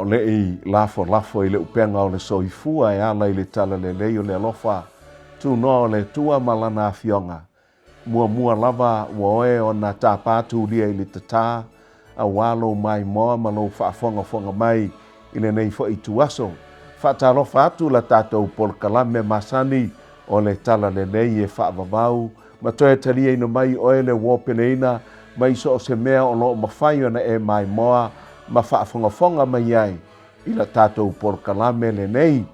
leʻi lafolafo i le upega o le soifua e ala i le talalelei o le alofa tunoa o le Atua ma Lana Afioga. Muamua lava ua oe ona tapa tulia i le tatā auā lou maimoa ma lou faafogafoga mai i lenei foi ituaso. Faatalofa atu la tatou polokalame masani o le Talalelei e faavavau ma toe taliaina mai oe le uō peleina mai so o se mea o lo o mafai ona e maimoa ma faafogafoga mai ai i la tatou polokalame lenei.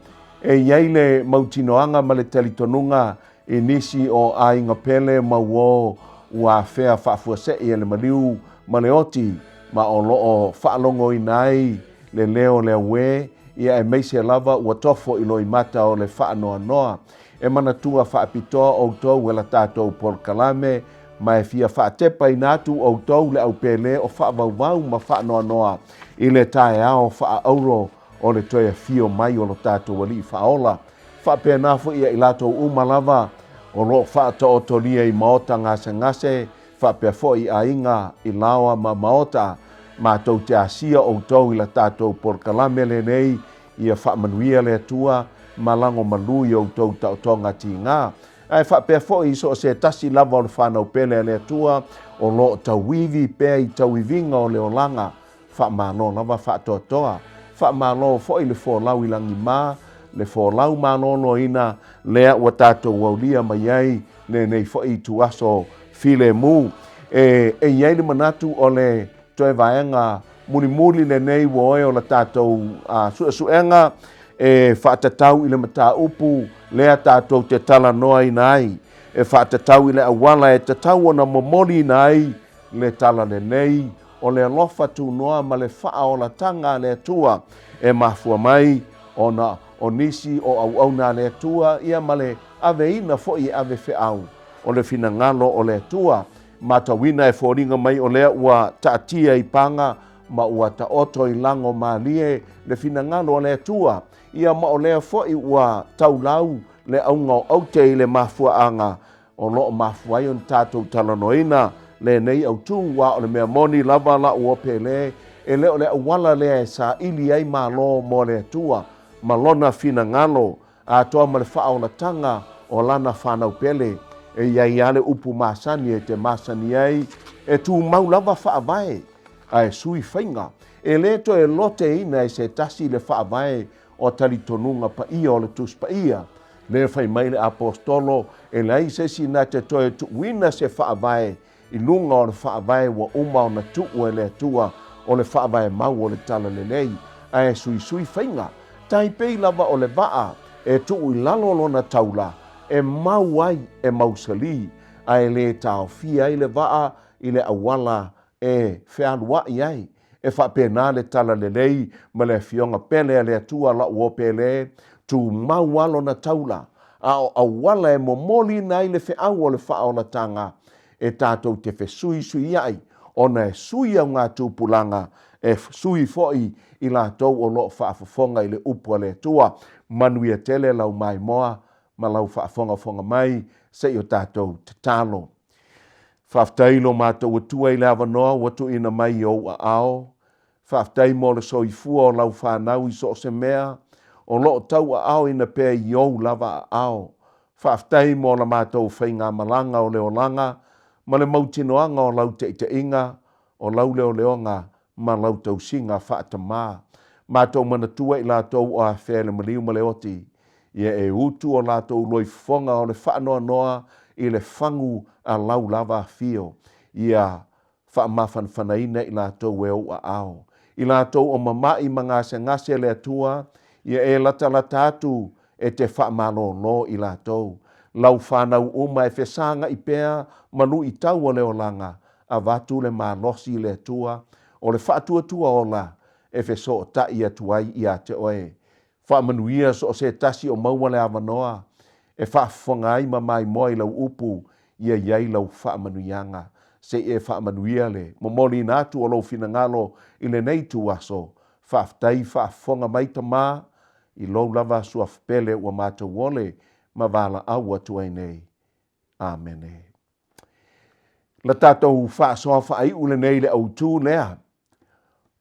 E i ai le mautinoaga ma le talitonuga i nisi o aiga pele ma uō ua afea faafuasei e le maliu ma le oti ma o lo o faalogoina ai le leo o le auē, ia aemaise lava ua tofo i loimata o le faanoanoa. E manatua faapitoa outou e la tatou polokalame ma e fia faatepaina atu outou le au pele o faavauvau ma faanoanoa i le taeao faaauro o le toe afio mai o lo tatou Alii Faaola. Faapena foi ia i latou uma lava o lo o faataotolia i maota gasegase faapea foi i aiga i laoa ma maota, matou te asia outou i la tatou polokalame lenei, ia faamanuia le Atua ma lagomalu i outou taotoga tiga. Ae faapea foi i so o se tasi lava o le fanau pele a le Atua o lo o tauivi pea i tauiviga o le olaga, faamalo lava faatoatoa. Faamalo foi le folau i lagima, le folau maloloina lea ua tatou aulia mai ai lenei foi ituaso filemu. E i ai le manatu o le toe vaega mulimuli lenei ua oe o la tatou suesuega e faatatau i le mataupu lea tatou te talanoaina ai, e faatatau i le auala e tatau ona momoliina ai le talalelei o le alofa tunoa ma le faaolataga a le Atua e mafua mai ona o nisi o auauna a le Atua ia ma le aveina foi e ave feau o le finagalo o le Atua. Matauina e foliga mai o lea ua taatia i paga ma ua taoto i lago malie le finagalo o le Atua, ia ma o lea foi ua taulau le auga o aute i le mafuaaga o lo o mafua ai ona tatou talanoaina lenei autū, aua o le mea moni lava la'u o Pele, e le o le auala lea e saili ai Malo mo le Atua ma Lona finagalo atoa ma le faaolataga o Lana fanau pele. E i ai lava le upu masani e te masani ai, e tumau lava faavae, ae sui faiga. E le toe loteina e se tasi le faavae o talitonuga paia o le Tusi Paia. Lea fai mai le Aposetolo, e leai se isi na te toe tuuina se faavae i luga o le faavae ua uma ona tuu e le Atua, o le faavae mau o le Talalelei, ae suisui faiga. Tai pei lava o le vaa e tuu i lalo lona taula, e mau ai e mausali, ae le taofia ai le vaa i le auala e fealuai ai. E faapena le talalelei ma le Afioga pele a le Atua la'u o Pele, tumau a lona taula, a o auala e momoliina ai le feau o le faaolataga e tatou te fesuisuia'i ona e sui augatupulaga, e sui foi i latou o lo o faafofoga i le upu a le Atua. Manuia tele lau maimoa ma lau faafogafoga mai se i o tatou tatalo. Faafetai i lo matou Atua i le avanoa ua tuuina mai i ou aao. Faafetai mo le soifua o lau fanau i so o se mea o lo o tauaaoina pea i ou lava aao. Faafetai mo la matou faigamalaga o le olaga ma le mautinoaga o lau taitaiga, o lau leoleoga ma lau tausiga faatamā. Matou manatua i latou o afea i le maliu ma le oti, ia e utu o latou loifofoga o le faanoanoa i le fagu a lau lava afio. Ia faamafanafanaina i latou e ou aao. I latou o mama'i ma gasegase le Atua, ia e latalata atu e te faamalōlō i latou. Lau fanau uma e fesaga'i pea ma luitau o le olaga, avatu le malosi i le Atua o le faatuatua ola e fesoota'i atu ai ia te oe. Faamanuia so o se tasi o maua le avanoa e faafofoga ai ma maimoa i lau upu, ia i ai lau faamanuiaga. Se i e faamanuia le momoliina atu o lou finagalo i lenei ituaso. Faafetai faafofoga mai Tama i lou lava suafa pele ua matou ole ma valaau atu ai nei. Amene. La tatou faasoa faaiu lenei i le autu lea.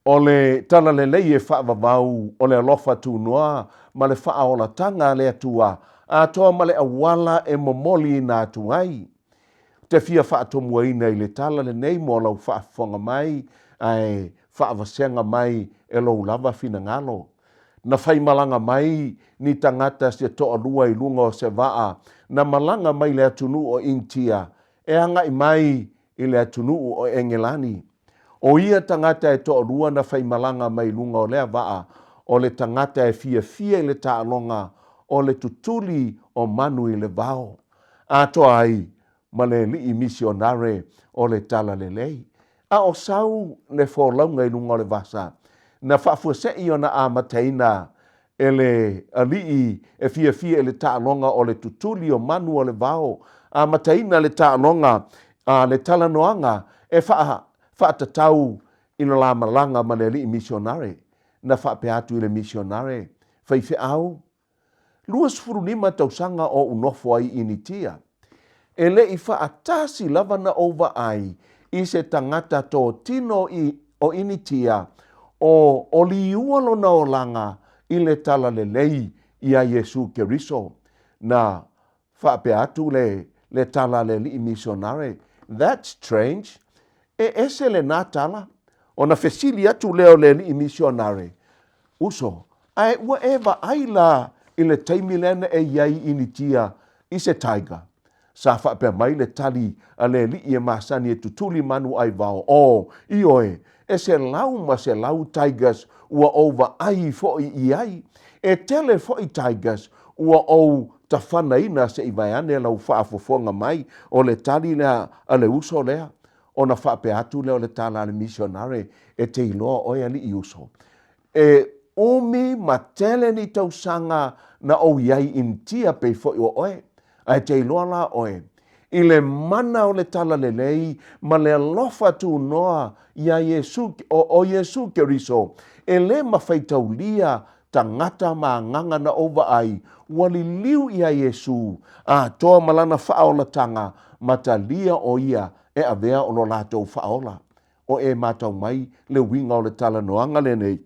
O le talalelei e faavavau o le alofa tunoa ma le faaolatanga a le Atua, atoa ma le auala e momoliina atu ai. Ou te fia faatomuaina i le tala lenei mo lau faafofoga mai ae faavasega mai e lou lava finagalo. Na faimalaga mai ni tagata se toalua i luga o se vaa na malaga mai le atunuu o Initia e agai mai i le atunuu o Engelani. ʻO ia tagata e toalua na faimalaga mai luga o lea vaa, o le tagata e fiafia i le taaloga o le tutuli o manu i le vao, atoa ai ma le alii misionare o le Talalelei. A o sau le folauga i luga o le vasa, na faafuasei ona amataina e le alii e fiafia i le taaloga o le tutuli o manu o le vao, amataina le taaloga a le talanoaga e faatatau i le la malaga ma le alii misionare. Na faapea atu i le misionare, Faifeau, 25 tausaga o ou nofo ai i Initia. E le i faatasi lava na ou vaai i se tagata totino i o Initia o o liua lona olaga i le talalelei iā Iesu Keriso. Na faapea atu le le tala a le alii misionare, That's strange. E ese lenā tala. Ona fesili atu lea o le alii misionare, Uso, ae ua e vaai la i le taimi lea na e i ai i Initia i se tiger? Sa faapea mai le tali a le alii e masani e tutuli manu aivao, Oh, ioe, e 100% tigers ua ou vaai foi i ai. E tele foi tigers ua ou tafanaina se i vaeane lau faafofoga mai, o le tali lea a le uso lea. Ona faapea atu lea o le tala a le misionare, E te iloa oe alii uso, e umi ma tele ni tausaga na ou i ai i Initia pei foi o oe, ae te iloa la oe, i le mana o le talalelei ma le alofa tunoa iā Iesu, o, o Iesu Keriso, e lē mafaitaulia tagata ma agaga na ou vaai, ua liliu iā Iesu, atoa ma lana faaolatanga, ma talia o ia e avea o lo latou faaola. O e matau mai le uiga o le talanoaga lenei,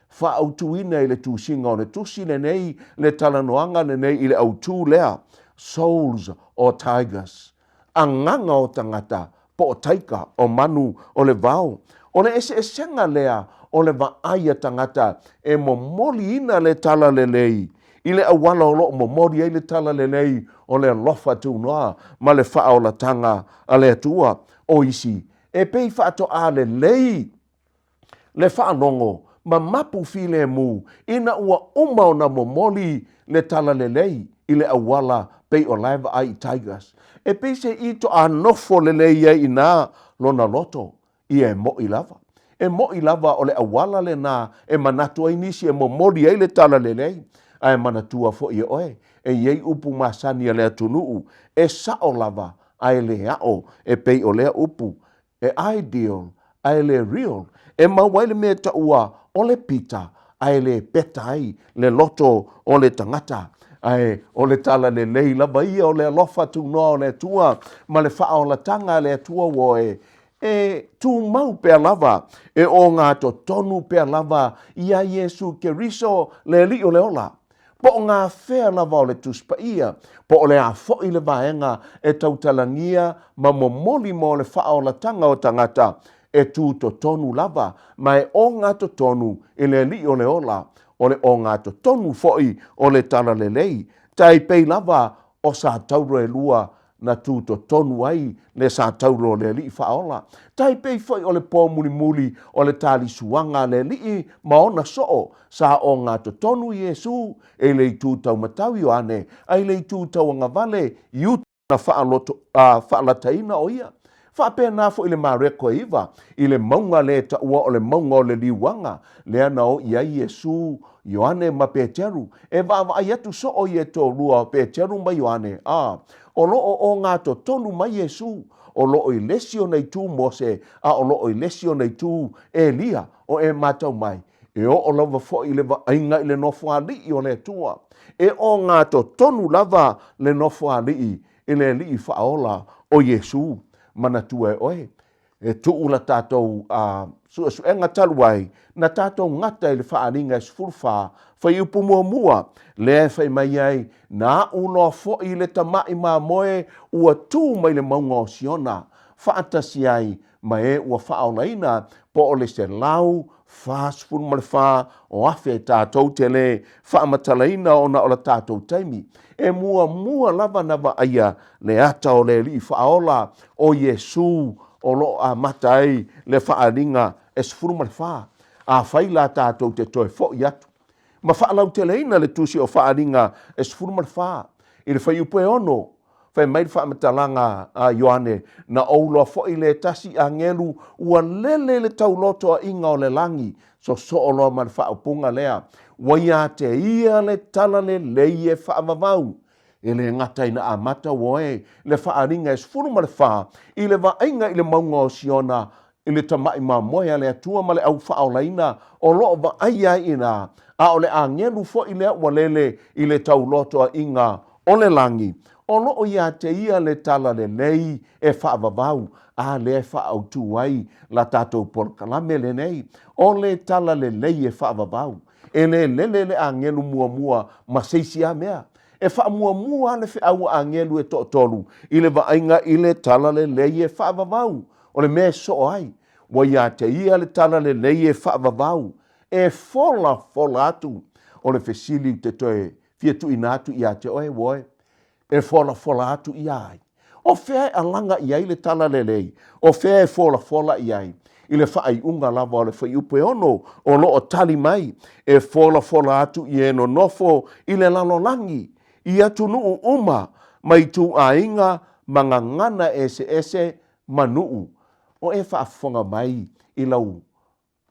faaautuina i le tusiga o le tusi lenei le talanoaga lenei i le autū lea, Souls or Tigers, agaga o tagata po o taika o manu o le vao. O le eseesega lea o le vaai a tagata e momoliina le talalelei i le auala o lo o momoli ai le talalelei o le alofa tunoa ma le faaolatanga a le Atua. O isi e pei faatoa lelei le faalogo ma mapu filemu ina ua uma ona momoli le talalelei i le auala pei o lae vaai i Tigers. E pei se i toa nofo lelei ai inā lona loto, ia e moʻi lava. E moʻi lava o le auala lenā e manatu ai nisi e momoli ai le talalelei. Ae manatua foi e oe, e i ai upu masani a le atunuu, e sao lava ae le aʻo e pei o lea upu, e ideal ae le real, e mau ai le mea e taua o le pita ae le peta ai le loto o le tagata. Ae o le talalelei lava ia o le alofa tunoa o le Atua ma le faaolataga a le Atua ua e e tumau pea lava, e ogatotonu pea lava iā Iesu Keriso le Alii o le ola. Po o ngā whea lava o le Tusi Paia, po o le a foi le vaega e tautalagia ma momoli mo le faaolatanga o tagata, e tūtotonu lava ma e ogatotonu i le Alii o le ola, o le ogatotonu foi o le Talalelei, tai pei lava o Satauro e lua na tūtotonu ai le satauro o le Alii Faaola. Tai pei foi o le pō mulimuli o le talisuaga a le Alii ma ona soo, sa ogatotonu Iesū e le itu taumatau Ioane, a i le itu tauagavale Iuta na faaloto, a, faalataina o ia. Faapena foi le Mareko e iva, i le mauga lea e taua o le mauga o le liuaga, lea na o i ai Iesū, Ioane ma Peteru, e vaavaai atu soo ia toalua o Peteru ma Ioane, a, o lo o ogatotonu mai Iesū, o lo o i le isi ona itu Mose, a o lo o i le isi ona itu Elia, o e matau mai, e oo lava foi i le vaaiga i le Nofoalii o le Atua, e ogatotonu lava le Nofoalii i le Alii Faaola o Iesū. Manatua e oe, E tuu la tatou suesuega talu ai, na tatou gata i le faaaliga e 14, fuaiupu muamua, lea e fai mai ai, Na aʻu loa foi le tamaʻi mamoe ua tu mai le mauga o Siona, faatasi ai ma e ua faaolaina, po o le 144,000 tatou te le faamatalaina ona o le tatou taimi. E muamua lava na vaaia le ata o le Alii Faaola o Iesu o lo o amata ai le faaaliga e 14. Afai la tatou te toe foi atu ma faalauteleina le tusi o Faaaliga e 14 i le fuaiupu e 6, fai mai le faamatalaga a Ioane, Na ou iloa foi le tasi agelu ua lele i le taulotoaʻiga o le lagi, sosoo loa ma le faaupuga lea, ua ia te ia le talalelei e faavavau. E le gata ina amata ua e le faaaliga e 14 i le vaaiga i le mauga o Siona i le tamaʻi mamoe a le Atua ma le au faaolaina o lo o vaaia ai i ina, a o le agelu foi lea ua lele i le taulotoaʻiga o le lagi, o lo o ia te ia le talalelei e faavavau, a lea e faaautu ai la tatou polokalame lenei, o le talalelei e faavavau. E le lele le agelu muamua ma se isi lava mea. E faamuamua lava le feau a agelu e toatolu i le vaaiga i le talalelei e faavavau. O le mea e soo ai, ua ia te ia le talalelei e faavavau, e folafola atu. O le fesili ou te toe fia tuuina atu ia te oe, ua oe, e folafola atu ia ai? O fea e alaga i ai le talalelei? O fea e folafola i ai? I le faaiuga lava o le fuaiupu e 6 o lo o tali mai, e folafola atu i e nonofo i le lalolagi, i atunuu uma, ma ituaiga ma gagana eseese ma nuu. O e faafofoga mai i lau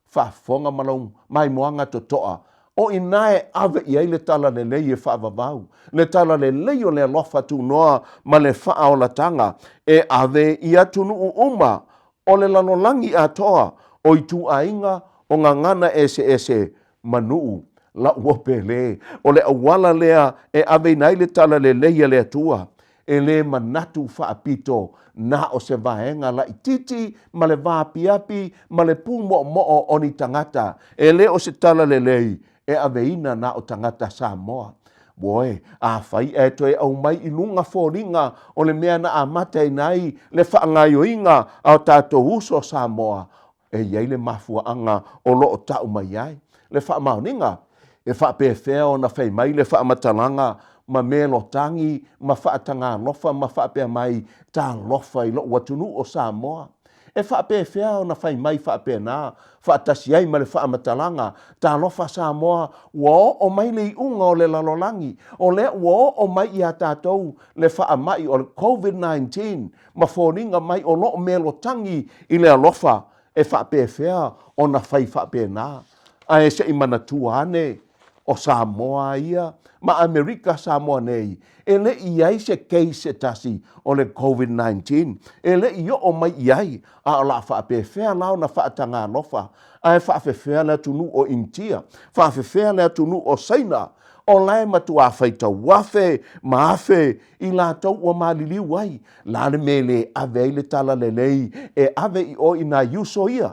faafofoga ma lau maimoaga totoa, o i ina e ave i ai le talalelei e faavavau, le talalelei o le alofa tunoa ma le faaolataga, e ave i atunuu uma o le lalolagi atoa, o ituaiga, o gagana eseese ma nuu. Lau ope lē, o le auala lea e aveina ai le talalelei a le Atua, e lē manatu faapito na o se vaega laitiiti ma le vaapiapi ma le pūmoʻomoʻo o ni tagata, e lē o se talalelei e aveina na o tagata Samoa. Ua afai ae toe aumai i luga foliga o le mea na amataina ai le faagaoioiga a o tatou uso Samoa, E i ai le mafuaaga o lo o tau mai ai le faamaoniga e faapefea ona fai mai le faamatalaga ma melotagi ma faatagalofa ma faapea mai, Talofa i lou atunuu o Samoa. E faapefea ona fai mai faapena faatasi ai ma le faamatalaga, Talofa Samoa, ua oo mai le iuga o le lalolagi, o lea ua oo mai ia tatou le faamai o le Covid-19 ma foliga mai o lo o melotagi i le alofa e faapefea ona fai faapena. Ae se i manatua ane, o Samoa ia ma Amerika Samoa nei, e le i i ai se case se tasi o le Covid-19, e le i oo mai i ai, a o le a faapefea la ona faataga alofa? Ae faafefea le atunuu o Initia? Faafefea le atunuu o Saina? O la e matuā faitau afe ma afe i latou ua maliliu ai. La le mea e le ave ai le talalelei e ave i o i nai uso ia.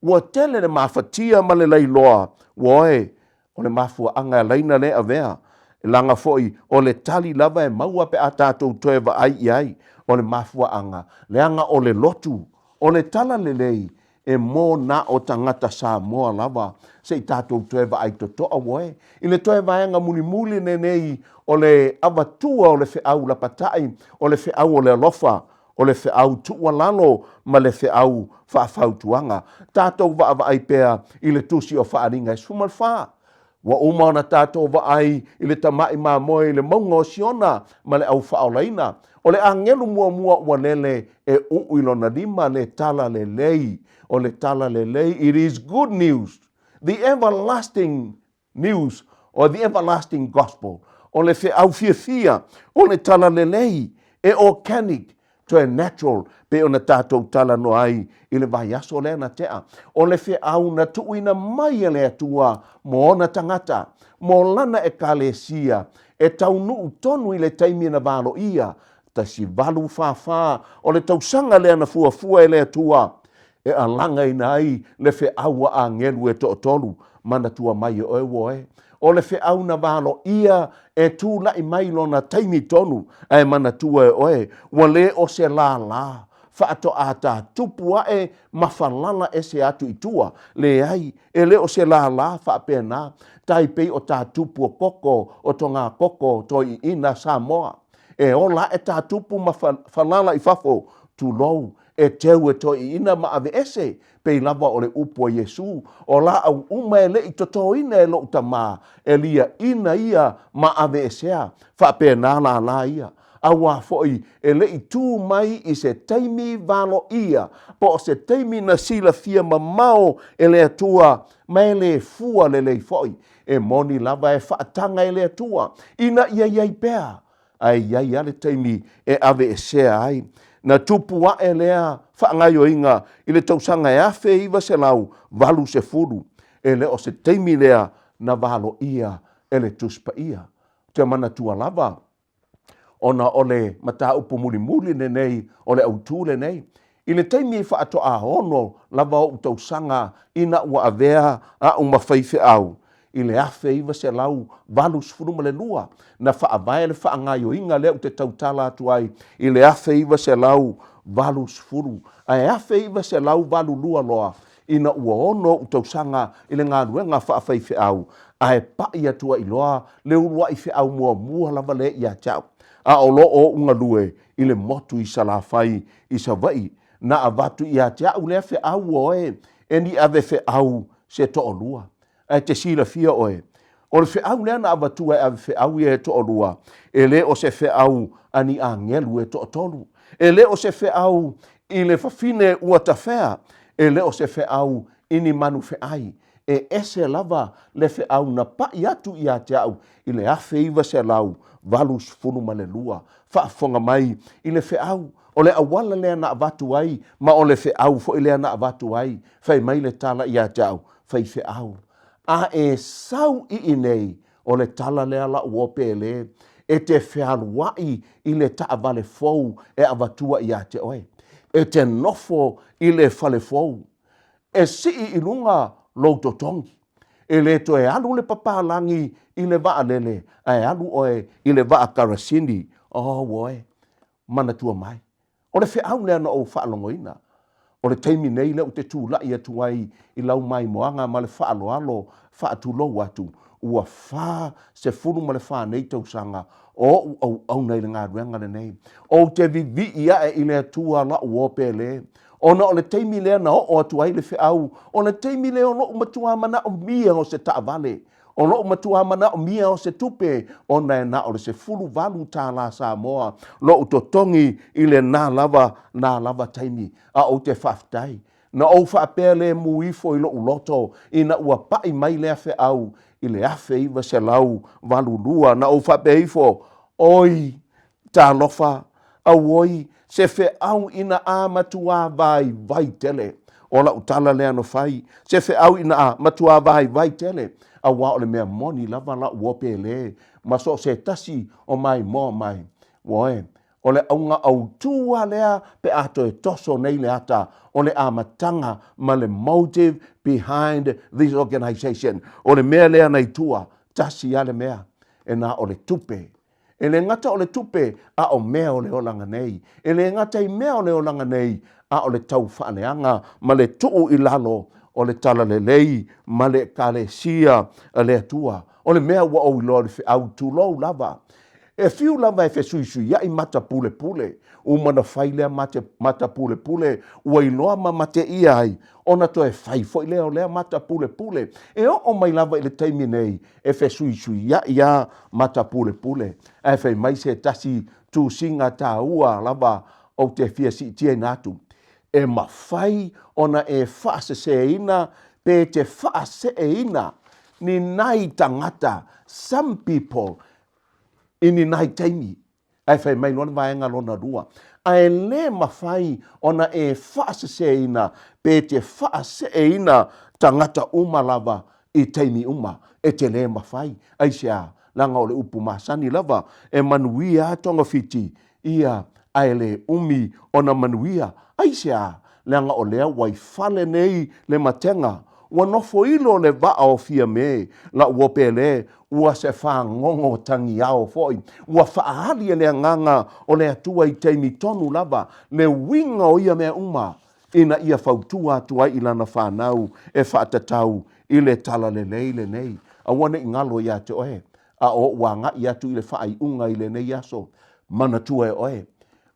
Ua tele le mafatia ma le lailoa, ua oe, o le mafuaaga e alaina le avea. Leaga foi o le tali lava e maua pe a tatou toe vaai i ai, o le mafuaaga, leaga o le lotu, o le talalelei e mo na o tagata Samoa lava. Se i tatou toe vaai totoa ua e i le toe vaega mulimuli lenei o le avatua o le feau lapatai, o le feau o le alofa, o le feau tuualalo ma le feau faafautuaga. Tatou vaavaai pea i le tusi o Faaaliga e 14. Ua uma ona tatou vaai i le tamaʻi mamoe i le mauga o Siona ma le au faaolaina. O le agelu muamua ua lele e uu i lona lima le talalelei. O le talalelei, it is good news, the everlasting news or the everlasting gospel. O le feau fiafia, o le talalelei e organic, toe natural pei ona tatou talanoa ai i le vaiaso lea na tea. O le feau na tuuina mai e le Atua mo ona tagata, mo lana Ekalesia, e taunuu tonu i le taimi na valoia, 1844, o le tausaga lea na fuafua e le Atua. e alagaina ai le feau a agelu e toatolu, manatua mai e oe ua oe. O le feau na valoia e tulai mai lona taimi tonu, ae manatua e oe, ua le o se lālā faatoa ta tupu ae ma falala ese atu i tua. Leai, e le o se lālā faapena, tai pei o ta tupu o koko, o toga koko toiina Samoa. E ola ae ta tupu ma falala i fafo, tulou, e teu e toeaiina ma aveese, pei lava o le upu a Iesu, O laau uma e le i totoina e lou Tama, e liaina ia ma aveesea, faapena lālā ia. Auā foi e le i tū mai i se taimi valoia, po o se taimi na silafia mamao e le Atua, ma e le fua lelei foi. E moni lava e faataga e le Atua, ina ia i ai pea ae i ai lava le taimi e aveesea ai. Na tupu ae lea faagaoioiga i le tausaga e 1980, e le o se taimi lea na valoia e le Tusi Paia. Ou te manatua lava, ona o le mataupu mulimuli lenei o le autu lenei. I le taimi faatoa ono lava oʻu tausaga ina ua avea aʻu ma faifeau i le 1982, na faavae le faagaoioiga lea ou te tautala atu ai i le 1980, ae 1982 loa ina ua ono oʻu tausaga i le galuega faafaifeau, ae pai atu ai loa le uluai feau muamua lava lea ia te au, a o lo o ou galue i le motu i Salafai i Savaii, na avatu ia te au lea feau oe e ni ave feau se toalua. Ae te silafia oe, o le feau lea na avatua e ave feau ia e toalua, e le o se feau a ni agelu e toatolu, e le o se feau i le fafine ua tafea, e le o se feau i ni manu feai, e ese lava le feau na pai atu ia te au i le 1982. Faafofoga mai i le feau, o le auala lea na avatu ai ma o le feau foi lea na avatu ai, fai mai le tala ia te au, faifeau, a e sau i inei, o le tala lea la'u uo pele, e te fealua'i i le taavale fou e avatua ia te oe, e te nofo i le fale fou, e sii i luga lou totogi. E le toe alu le papalagi i le vaalele, ae alu oe i le vaa karasini. Oh, oe, manatua mai. O le feau lea na ou faalogoina. O le taimi nei lea ou te tulai atu ai i lau maimoaga ma le faaaloalo faatulou atu, ua 44 nei tausaga o oʻu auauna i le galuega lenei. Ou te vivii ae i le Atua la'u uo pele, ona o le taimi lea na oo atu ai le feau, o le taimi lea o loʻu matuā manaomia o se taavale, o loʻu matuā manaomia o se tupe, ona e na o le $18 tālā Samoa loʻu totogi i lenā lava, nā lava taimi. A ou te faafetai. Na ou faapea lemu ifo i loʻu loto ina ua paʻi mai lea feau i le 1982. Na ou faapea ifo, Oi, talofa, auoi, se feau ina a matuā vaivai tele. O lau tala lea na fai, se feau ina a matuā vaivai tele, auā o le mea moni lava lau uo pele ma so o se tasi o maimoa mai. Uoe, O le auga autū lava lea pe a toe toso nei le ata o le amataga ma le motive behind this organisation. O le mea lea na i tua, tasi lava le mea, e na o le tupe. E le gata o le tupe, a o mea o le olaga nei. E le gata i mea o le olaga nei, a o le tau faaleaga ma le tuu i lalo o le talalelei ma le Ekalesia a le Atua. O le mea ua ou iloa o le feau tulou lava, E fiu lava e fesuisuiaʻi mata pulepule, uma na fai lea mate, mata pulepule ua iloa ma mateia ai, ona toe fai foi lea o lea mata pulepule. E oo mai lava i le taimi nei, e fesuisuiaʻi a mata pulepule. Ae fai mai se tasi tusiga taua lava ou te fia siitiaina atu, e mafai ona e faaseseina pe te faaseeina ni nai tagata, some people, i ni nai taimi, ae fai mai loa le vaega lona lua, ae le mafai ona e faaseseina pe te faaseeina tagata uma lava i taimi uma. E te le mafai. Aisea? Leaga o le upu masani lava, e manuia lava togafiti ia, ae le umi ona manuia. Aisea? leaga o lea ua i fale nei le matega, ua nofoilo le vaa o Fiame, la'u uo pele, ua se fagogo tagiao foi, ua faaali e le Agaga o le Atua i taimi tonu lava le uiga o ia mea uma, ina ia fautua atu ai i lana fanau e faatatau i le talalelei lenei. Aua ne i galo ia te oe, a o ou agai atu i le faaiuga i lenei aso, manatua e oe,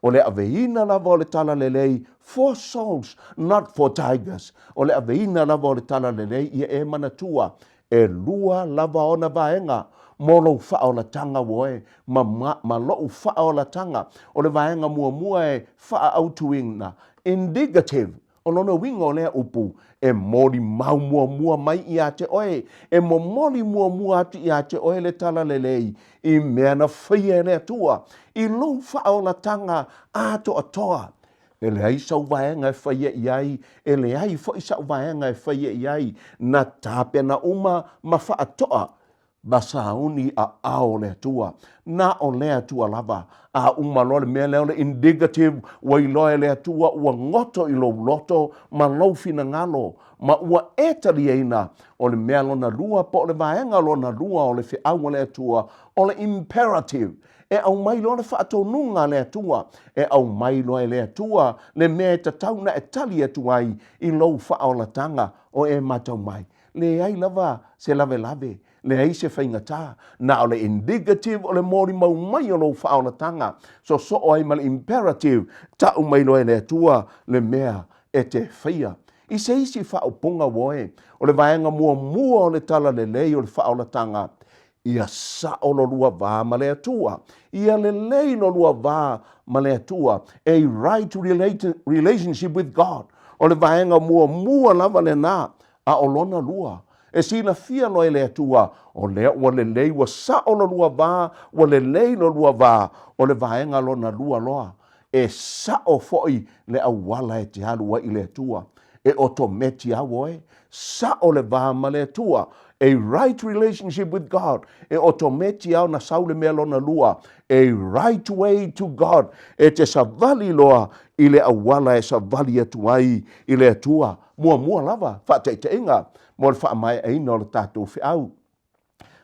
o le aveina lava o le talalelei for souls, not for tigers. O le aveina lava o le talalelei ia e manatua, e lua lava ona vaega mo lou faaolataga ua oe ma, ma, ma lo'u faaolataga. O le vaega muamua e faaautuina, indicative, O lona uiga o lea upu, e molimau muamua mai ia te oe, e momoli muamua atu ia te oe le talalelei i mea na faia e le Atua, i lou faaolataga atoatoa. E leai sau vaega e faia i ai, e leai foi sa'u vaega e faia i ai, na tapena uma ma faatoa ma sauni aao o le Atua. Na o le Atua lava. A uma loa le mea lea o le indicative, ua iloa e le Atua ua goto i lou loto ma lou finagalo, ma ua e taliaina. O le mea lona lua po o le vaega lona lua o le feau a le Atua, o le imperative. E aumai loa le faatonuga a le Atua. E aumai loa e le Atua le mea e tatau ona e tali atu ai i lou faaolataga o e matau mai. Leai lava se lavelave, leai se faigata, na o le indicative o le molimau mai o lou faaolataga, sosoo ai ma le imperative, tau mai loa e le Atua le mea e te faia. I se isi faaupuga ua oe, o le vaega muamua o le talalelei o le faaolataga, ia sao lo lua va ma le Atua. Ia lelei lo lua va ma le Atua. A right relationship with God. O le vaega muamua lava lena, a o lona lua, e silafia loa e le Atua, o lea ua lelei, ua sao lo lua va, ua lelei lo lua va, o le vaega lona lua loa, e sao foi le auala e te alu ai i le Atua. E otometi au oe, sao le va ma le Atua. A right relationship with God. E otometi au na sau le mea lona lua. A right way to God. E te savali loa i le auala e savali atu ai i le Atua. Muamua lava, faataitaiga mo le faamaeaina o le tatou feau.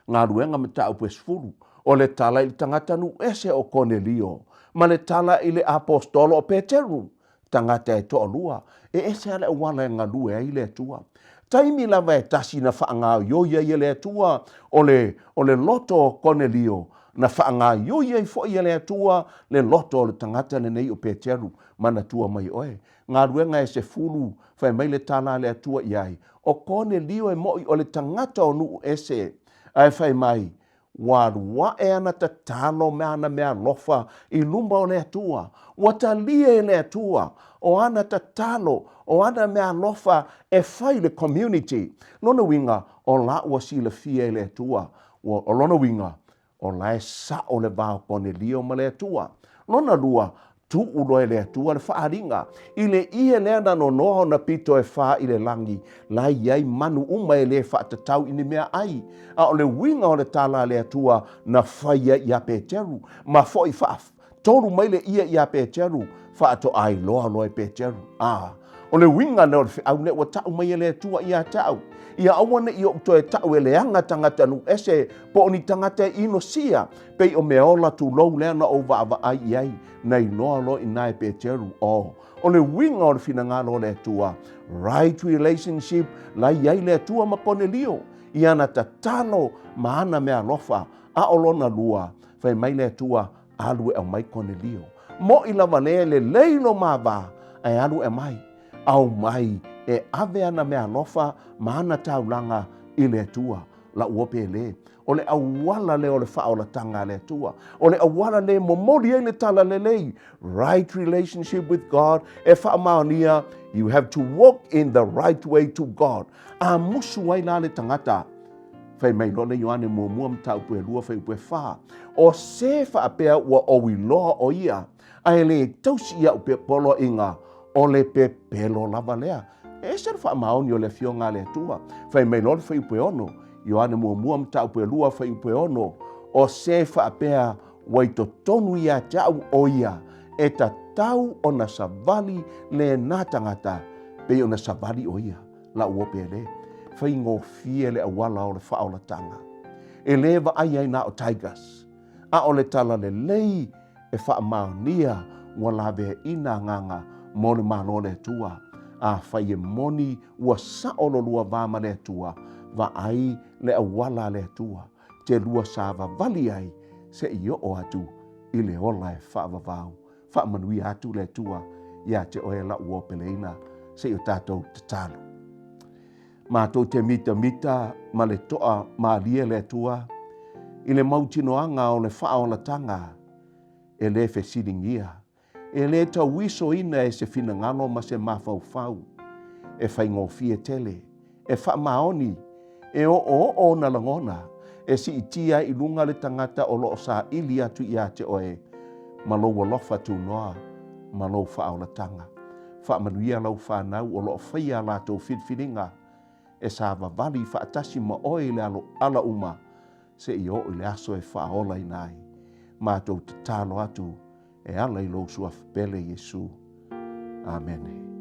Galuega Mataupu e 10, o le tala i le tagata nuu ese o Konelio, ma le tala i le aposetolo o Peteru, tagata e toalua, e ese lava le auala e galue ai le Atua. Taimi lava e tasi na faagaoioi ai e le Atua o le, o le loto o Konelio, na faagaoioi ai foi e le Atua le loto o le tagata lenei o Peteru. Manatua mai oe, galuega e 10, fai mai le tala a le Atua i ai, O Konelio e moʻi o le tagata o nuu ese, ae fai mai, Ua alu aʻe ana tatalo me ana meaalofa i luma o le Atua. Ua talia e le Atua o ana tatalo, o ana meaalofa e fai i le community. Lona uiga, o la ua silafia e le Atua. Ua, o lona uiga, O la e sao le va o Konelio ma le Atua. Lona lua, tuu loa e le Atua le faaaliga i le ie lea na nonoa ona pito e fa i le lagi, la e i ai manu uma e le faatatau i ni mea ai. A o le uiga o le tala a le Atua na fai ai iā Peteru, ma foi faatolu mai le ie iā Peteru, faatoa iloa loa e Peteru, a o le uiga lea o le feau lea ua tau mai e le Atua ia te au, ia aua ne i ou toe tau e leaga tagata nuu ese po o ni tagata e inosia, pei o meaola tulou lea na ou vaavaai i ai, na iloa loa i ina e Peteru, o, o le uiga o le finagalo o le Atua, right relationship, la i ai le Atua ma Konelio, i ana tatalo ma ana meaalofa, a o lona lua, fai mai le Atua, Alu e aumai Konelio. Moʻi lava lea lelei lo ma va, ae alu e aumai. Aumai e ave ana meaalofa ma ana taulaga i le Atua. La'u ope e le. O le auala lea o le faaolataga a le Atua. O le auala lea e momoli ai le talalelei. Right relationship with God e faamaonia, you have to walk in the right way to God. A musu ai la le tagata, Fai mai loa le Ioane muamua mataupu e lua fuaiupu e fa, O se faapea ua ou iloa o ia, a e le tausi iaʻu poloaiga, o le pepelo lava lea. E ese le faamaoni o le Afioga a le Atua. Fai mai loa le fuaiupu e ono, Ioane muamua mataupu e lua fuaiupu e ono, O se faapea ua i totonu ia te au o ia, e tatau tatau ona savali lena tagata pei ona savali o ia. Lau uo pele, faigofie le auala o le faaolataga. E lē vaai ai na o Tigers, a o le talalelei e faamaonia ua laveaina agaga mo le Malo o le Atua. Afai e moni ua sa'o lo lua va ma le Atua, vaai le auala a le Atua te lua savavali ai se'i oo atu i le ola e faavavau. Faamanuia atu le Atua iā te oe la'u uo peleina se i o tatou tatalo. Matou te mitamita ma le to'a malie le Atua i le mautinoaga o le faaolataga e lē fesiligia, e lē tauisoina e se finagalo ma se mafaufau, e faigofie tele, e faamaoni, e oooo ona lagona, e siitia ai i luga le tagata o lo o saili atu iā te oe ma lou alofa tunoa ma lou faaolataga. Faamanuia lau fanau o lo o faia a latou filifiliga e savavali faatasi ma oe i le alo ala uma seia oo i le aso e faaolaina ai. Matou tatalo atu e ala i lou Suafa pele Iesu. Amene.